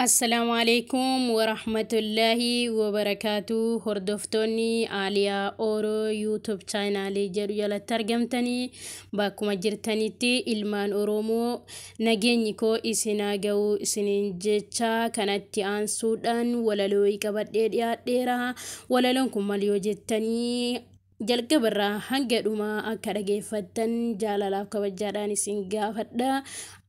Assalaamu alaikum warahmatullaahi wabarakaatu. Hordoftoonni Aaliyaa Ooroo YouTube chaanaalii jedhu jalatti argamtanii bakkuma jirtanitti, ilmaan Oromoo, nageenyi koo isinaa ga'uu isiniin jecha, kanatti aansuudhaan walaloo qabadhee dhiyaadheera. Walaloon kun maal yoo jettanii, jalqabarraa hanga dhumaa akka dhageeffattan jaalalaaf kabajaadhaan isin gaafadha.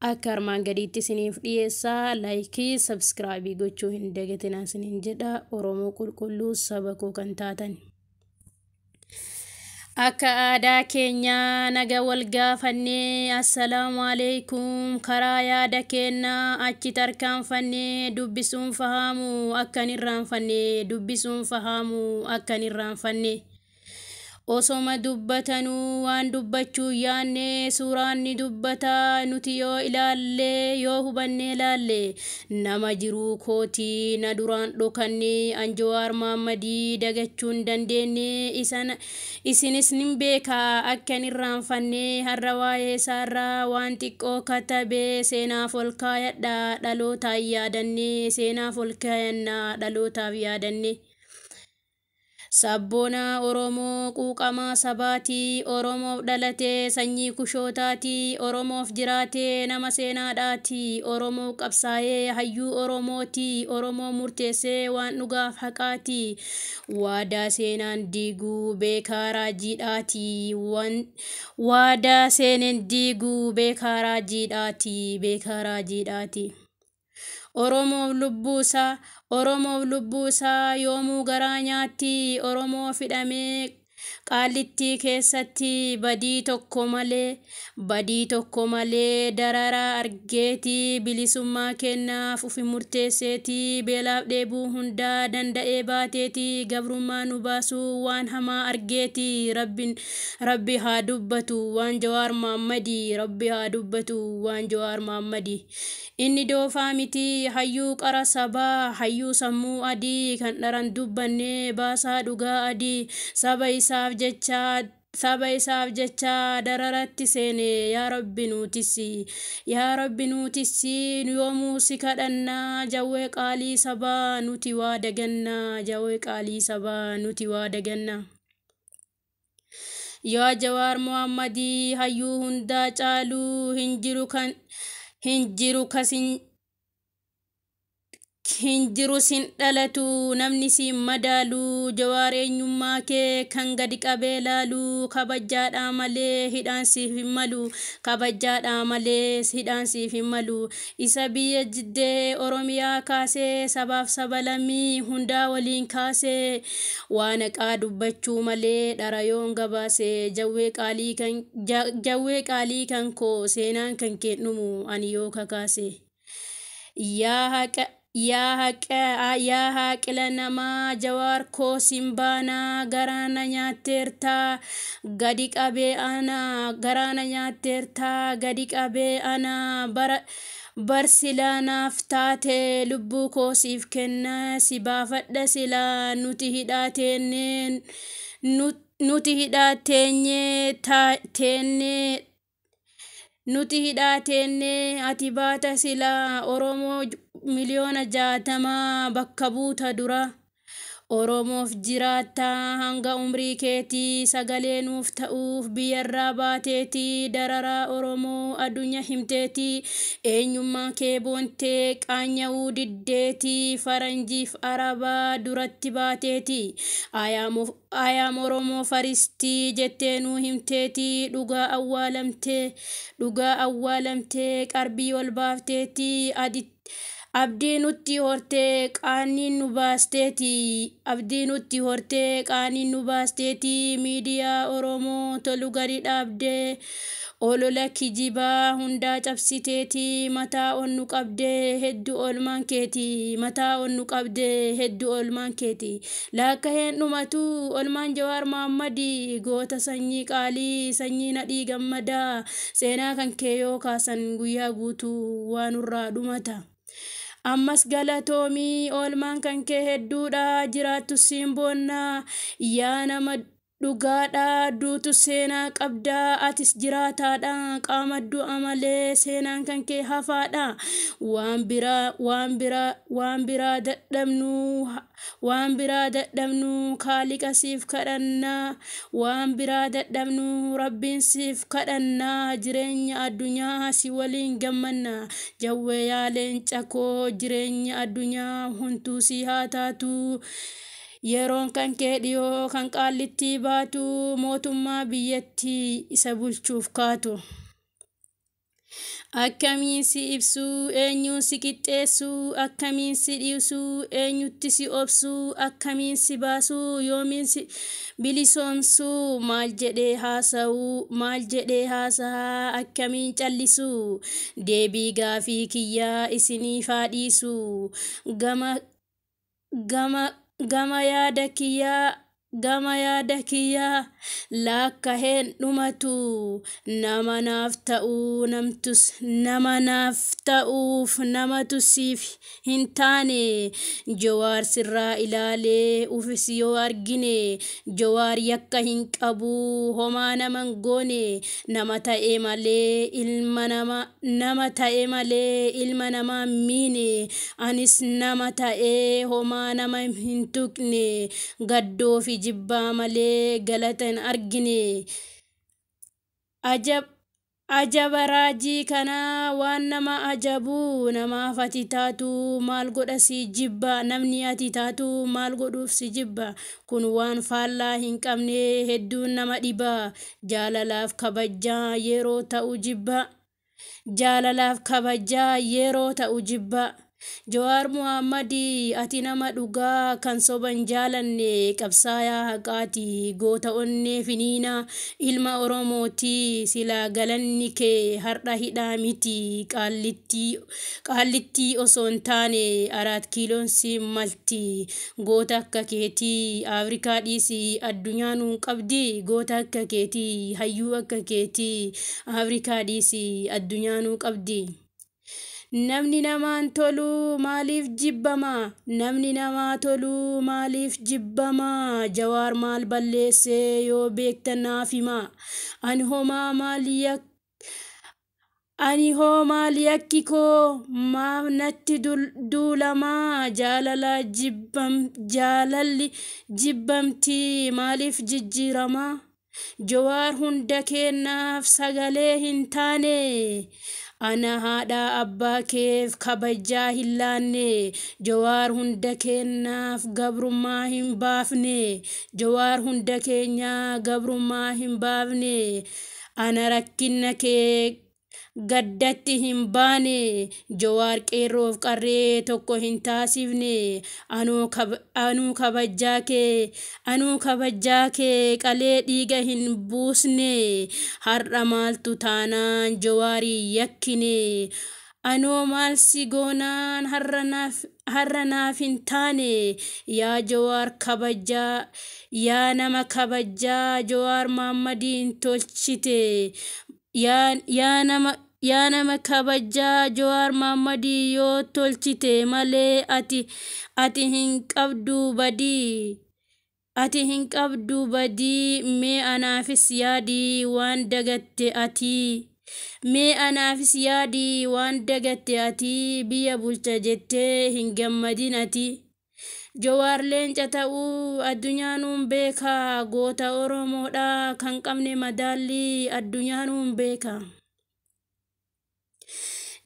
Akka armaan gadiitti isiniif dhiyeessaa. Like, subscribe gochuu hin dagatinaa isiniin jedha. Oromoo qulqulluu saba koo kan taatan. Akka aadaa keenyaa naga wal gaafannee, assalaamu alaikum, karaa yaada keenyaa achi tarkaanfannee, dubbisuun fahamu akkan irraanfanne, dubbisuun fahamu akkan irraanfanne. Osoma dubbatanuu waan dubbachuu yaanne, suuraan ni dubbata nuti yoo ilaalle, yoo hubannee ilaalle. Nama jiruu kootii na duraan dhokanne, an Jawaar Maammadii dagachuu hin dandeenye. Isinis nin beekaa akkan irraanfanne. Har'a waa'ee isaarraa waan xiqqoo katabee seenaaf ol kaayadha, dhalootaan yaadanne, seenaaf ol kaayannaa, dhalootaaf yaadanne. Sabboona Oromoo quuqamaa sabaatii, Oromoof dhalatee, sanyii kushootaati, Oromoof jiraatee, nama seenaadhaati, Oromoof qabsaa'ee, hayyuu Oromooti, Oromoo murteessee waan dhugaaf haqaati, waadaa seenaan diiguu beekaa raajiidhaati, waadaa seeneen diiguu beekaa raajiidhaati, beekaa raajiidhaati. Oromoof lubbuusaa, Oromoof lubbuusaa yoomuu garaa nyaatti. Oromoo fidhamee Qaallittii keessatti badii tokko malee, badii tokko malee dararaa argeeti, bilisummaa kennaaf ufi murteesseeti, beelaaf dheebuu hundaa danda'ee baateeti, gabrummaa nu baasuu waan hamaa argeeti. Rabbi haa dubbatu waan Jawaar Maammadii, Rabbi haa dubbatu waan Jawaar Maammadii. Inni doofaa miti, hayyuu qara sabaa, hayyuu sammuu adii, kan dharan dubbanne, baasaa dhugaa adii, saba isaaf jecha, saba isaaf jecha dararatti seene. Yaa Rabbi nuutissi, yaa Rabbi nuutissi, yoomuu si kadhannaa. Jawwee qaalii sabaa nuti waa dagannaa, jawwee qaalii sabaa nuti waa dagannaa. Yaa Jawaar Muhammadii, hayyuu hundaa caaluu, hin jiru kan hin jiru kasin hin jiru sin dhalatu namni siin madaalu. Jawaar, eenyummaa kee kan gadi qabee laalu, kabajaadhaa malee hidhaan siif hin malu, kabajaadhaa malee hidhaan siif hin malu. Isa biyya jiddee Oromiyaa kaasee, sabaaf saba lammii hundaa waliin kaasee, waan haqaa dubbachuu malee dhara yoon gabaase. Jawwee qaalii kan koo, seenaan kan kee dhumu ani yoo kakaase. Yaa haqa, yaa haqa, yaa haaqila namaa, Jawaar koo simbaanaa, garaana nyaatteertaa gadi qabee ana, garaana nyaatteertaa gadi qabee ana, bara barsilaa naaf taate, lubbuu koo siif kenna, si baafadha silaa. Nuti hidhaa teennee, nuti hidhaa teenyee teennee, nuti hidhaa teennee, ati baata silaa. Oromoo 60,000,000 bakka buuta dura. Oromoof jiraattaa hanga umrii keetii, sagalee nuuf ta'uuf biyyarraa baateetii, dararaa Oromoo addunyaa himteetii, eenyummaa kee boontee qaanya'uu diddeetii, faranjiif arabaa duratti baateetii, "I am Oromoo first" jettee nuu himteetii, dhugaa awwaalamtee, dhugaa awwaalamtee qarbii ol baafteetii, abdii nutti hortee qaaniin nu baasteeti, abdii nutti hortee qaaniin nu baasteeti. Miidiyaa Oromoo tolu gadi dhaabdee, olola kijibaa hundaa cabsiteeti, mataa ol nu qabdee, hedduu oolmaan keeti, mataa ol nu qabdee, hedduu oolmaan keeti. Laakkaheen dhumatu olmaan Jawaar Mahammadii, goota sanyii qaalii, sanyii Nadhii Gammadaa. Seenaa kan kee yoo kaasan guyyaa guutuu waa nurraa dhumata. Ammas galatoomii, oolmaan kan kee hedduudha, jiraattu siin boonnaa. Yaa nama Dhugaadhaa duutu seenaa qabdaa, atis jiraataadha, qaama du'a malee seenaan kan kee hafaadha. Waan biraa waan biraa waan biraa dadhabnu, waan biraa dadhabnu, kaaliqa siif kadhannaa. Waan biraa dadhabnu, rabbiin siif kadhannaa. Jireenya addunyaa si waliin gammanna. Jawwee yaa leenca koo, jireenya addunyaa huntuu si haa taatu. Yeroon kan kee dhiyoo, kan qaallittii baatu, mootummaa biyyattii isa bulchuuf kaatu. Akkamiin si ibsuu, eenyuun si qixxeessuu? Akkamiin si dhiisuu, eenyutti si obsuu? Akkamiin si baasuu, yoomiin si bilisoomsuu? Maal jedhee haasa'uu, maal jedhee haasa'a? Akkamiin callisuu? Deebii gaafii kiyyaa isiniif haa dhiisuu. Gama gama gama yaada kiyyaa, gama yaada kiyyaa laakkaheen dhumatu. Nama naaf ta'uu namtus, nama naaf ta'uuf namatu siif hin taane. Jawaar sirraa ilaalee ufis yoo argine, Jawaar yakka hin qabu, homaa naman goone. Nama ta'e malee ilma nama, nama ta'e malee ilma namaa miine. Anis nama ta'ee homaa nama hin tuqne, gaddoo fi jibbaa malee galata hin argine. Ajab ajaba raajii kanaa, waan nama ajabu. Namaaf ati taatu maal godha si jibba? Namni ati taatu maal godhuuf si jibba? Kun waan faallaa hin qabne, hedduun nama dhiba. Jaalalaaf kabajaa yeroo ta'u jibba, jaalalaaf kabajaa yeroo ta'u jibba. Jawaar Muhammadi, ati nama dhugaa kan soban jaalanne, qabsaayaa haqaati, goota onnee finiina ilma Oromooti. Silaa galanni kee har'a hidhaa miti, qaallittii osoo hin taane Araat Kiiloon si malti. Goota akka keetii Afrikaa dhiisii addunyaa nuun qabdi. Goota akka keetii, hayyuu akka keetii Afrikaa dhiisii addunyaa nuu qabdi. Namni namaan tolu maaliif jibbama? Namni namaa tolu maaliif jibbama? Jawaar maal balleessee, yoo beektan naaf hima. Ani homaa maal yak ani hoo maal yakki koo, maaf natti duulamaa? Jaalala jibbam, jaalalli jibbamti maaliif jijjiirama? Jawaar hunda kennaaf sagalee hin taane, ana haadha abbaa keef kabajaa hin laanne. Jawaar hunda kennaaf gabrummaa hin baafne, Jawaar hunda keenyaa gabrummaa hin baafne. Ana rakkina kee gaddatti hin baane, Jawaar qeerroof qarree tokko hin taasifne. Anuu kabajaa kee, anuu kabajaa kee qalee dhiiga hin buusne. Har'a maaltu taanaan Jawaarii yakkine? Anoo maal si goonaan har'a naaf hin taane? Yaa Jawaar kabajaa, yaa nama kabajaa Jawaar Mahaammadiin tolchite, yaa nama kabajaa Jawaar Mahammadii yoo tolchite malee, ati hin qabdu badii, ati hin qabdu badii. Mee anaafis yaadii waan dagatte ati, mee anaafis yaadii waan dagatte ati. Biyya bulcha jettee hin gammadin ati. Jawaar leenca ta'uu addunyaanuun beeka, goota Oromoodha kan qabne madaallii addunyaanuun beeka.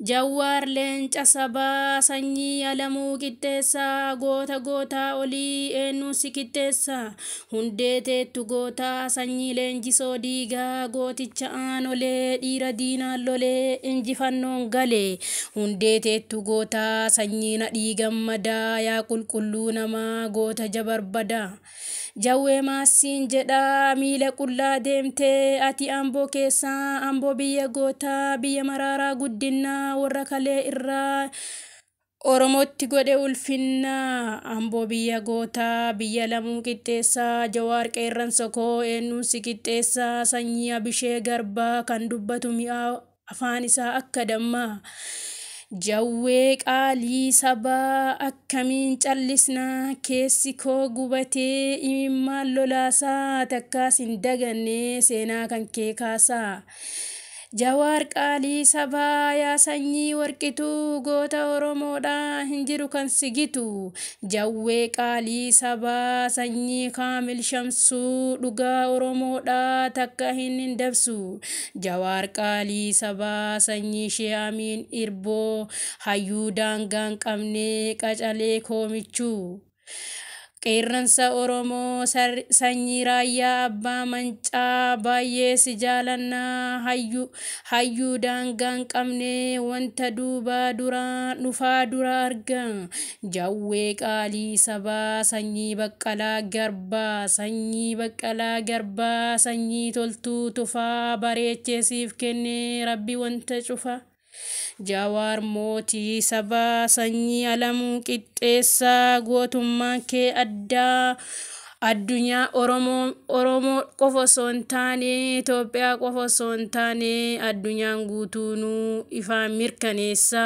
Jawaar leenca sabaa, sanyii Alamuu Qixxeessaa, goota gootaa olii, eenyuun si qixxeessa? Hundee teettu gootaa, sanyii Leenjisoo Diigaa, gooticha Aanolee, dhiira diinaan lolee injifannoon gale. Hundee teettu gootaa, sanyii Nadhii Gammadaa, yaa qulqulluu namaa, goota jabarbadaa. Jawwee maasiin jedhaa, miila qullaa deemtee ati Amboo keessaa, Amboo biyya gootaa, biyya Maraaraa Guddinaa, warra kalee irraa Oromootti godhe ulfinnaa. Amboo biyya gootaa, biyya Lamuu Qixxeessaa, Jawaar qeerransa koo, eenyuun si qixxeessaa? Sanyii Abishee Garbaa, kan dubbatu mi'aa, afaan isaa akka dammaa. Jawwee qaalii sabaa akkamiin callisnaa, keessi koo gubatee imimmaan lolaasaa, takkaas hin dagannee seenaa kan kee kaasaa. Jawaar qaalii sabaa yaa sanyii warqituu, goota Oromoodhaa hin jiru kan sigitu. Jawwee qaalii sabaa sanyii Kaamil Shamsuu, dhugaa Oromoodhaa takka hin dabsu. Jawaar qaalii sabaa sanyii Shee Amiin Irboo, hayyuu daangaa hin qabne qacalee koomichuu. Qeerransa Oromoo sanyii Raayyaa Abbaa Mancaa, baay'ee si jaalannaa, hayyuu daangaa hin qabne wanta duubaa duraan dhufaa dura arga. Jawwee qaalii sabaa sanyii Baqqalaa Garbaa, sanyii Baqqalaa Garbaa, sanyii Toltuu Tufaa, bareechee siif kenne Rabbi wanta cufa. Jawaar mootii sabaa sanyii Alamuu Qixxeessaa, gootummaan kee addaa addunyaa Oromoo qofa osoo hin taane, Itoophiyaa qofa osoo hin taane, addunyaan guutuunuu ifaan mirkaneessa.